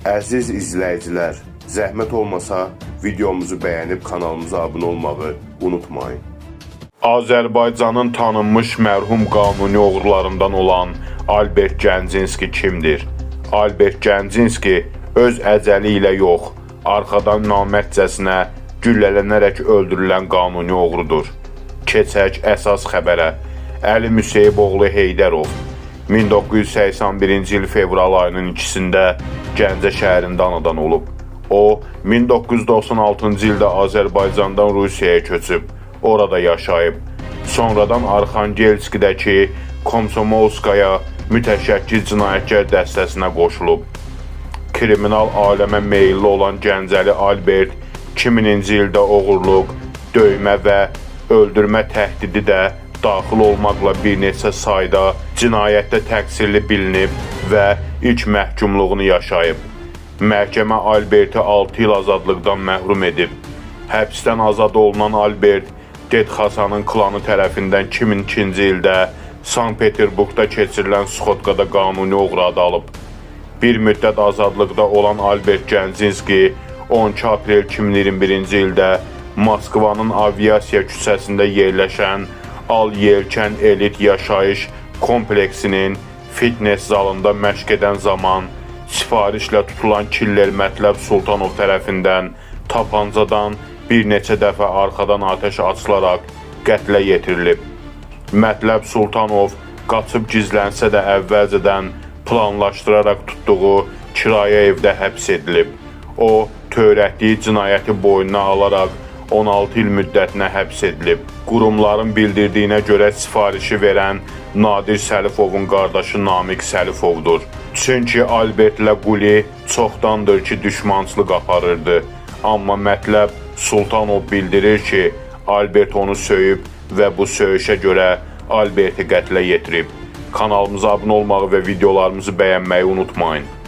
Əziz izləyicilər, zəhmət olmasa videomuzu bəyənib kanalımıza abunə olmağı unutmayın. Azərbaycanın tanınmış mərhum qanuni oğrularından olan Albert Gəncинski kimdir? Albert Gəncинski öz əcəli ilə yox, arxadan namərdcəsinə güllələnərək öldürülən qanuni oğrudur. Keçək əsas xəbərə. Əli Müseyib oğlu Heydərov 1981-ci il fevral ayının 2-sində Gəncə şəhərində anadan olub. O 1996-cı ildə Azərbaycandan Rusiyaya köçüb, orada yaşayıb. Sonradan Arxangelskidəki Komsomolskaya mütəşəkkil cinayətkar dəstəsinə qoşulub. Kriminal aləmə meyilli olan Gəncəli Albert 2000-ci ildə oğurluq, döymə və öldürmə təhdidi də daxil olmaqla bir neçə sayda cinayətdə təqsirli bilinib və ilk məhkumluğunu yaşayıb. Məhkəmə Alberti 6 il azadlıqdan məhrum edib. Həbsdən azad olunan Albert Ded Xasanın klanı tərəfindən 2002-ci ildə Sankt-Peterburqda keçirilən sxodkada qanuni oğru adı alıb. Bir müddət azadlıqda olan Albert Gəncинski 12 aprel 2021-ci ildə Moskvanın Aviasiya küçəsində yerləşən Al Yelkən Elit Yaşayış kompleksinin fitness zalında məşq edən zaman sifarişlə tutulan killer Mətləb Sultanov tərəfindən tapancadan bir neçə dəfə arxadan atəş açılaraq qətlə yetirilib. Mətləb Sultanov qaçıb gizlənsə də əvvəlcədən planlaşdıraraq tutduğu kirayə evdə həbs edilib. O, törətdiyi cinayəti boynuna alaraq 16 il müddətinə həbs edilib. Qurumların bildirdiyinə görə sifarişi verən Nadir Səlifovun qardaşı Namiq Səlifovdur. Çünki Albertlə Quli çoxdandır ki, düşmançılıq aparırdı. Amma Mətləb Sultanov bildirir ki, Albert onu söyüb və bu söyüşə görə Alberti qətlə yetirib. Kanalımıza abunə olmağı və videolarımızı bəyənməyi unutmayın.